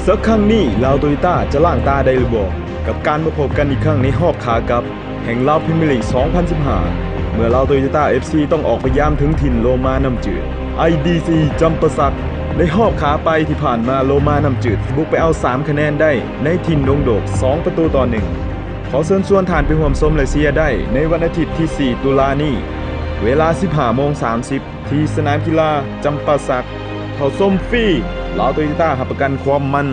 ສັກຄັ້ງນີ້ ລາວໂຕໂຍຕ້າຈະລ້າງຕາໄດ້ຫຼືບໍ່ ກັບການມາພົບກັນອີກຄັ້ງໃນຮອບຂາກັບແຫ່ງລາວພຣີເມຍລີກສອງພັນສິບຫ້າ ເມື່ອລາວໂຕໂຍຕ້າເອັຟຊີຕ້ອງອອກໄປຢາມເຖິງຖິ່ນໂລມານ້ຳຈືດ ໄອດີຊີ ຈຳປາສັກ. ໃນຮອບຂາໄປທີ່ຜ່ານມາ ໂລມານ້ຳຈືດບຸກໄປເອົາສາມຄະແນນໄດ້ໃນຖິ່ນດົງໂດກສອງປະຕູຕໍ່ໜຶ່ງ. ຂໍເຊີນຊວນທ່ານໄປຮ່ວມຊົມ ແລະ ເຊຍໄດ້ໃນວັນອາທິດທີສີ່ຕຸລານີ້ ເວລາສິບຫ້າໂມງສາມສິບ ທີ່ສະໜາມກິລາຈຳປາສັກ. ເຂົ້າຊົມຟຣີ ລາວໂຕໂຍຕ້າຮັບປະກັນຄວາມມັນ.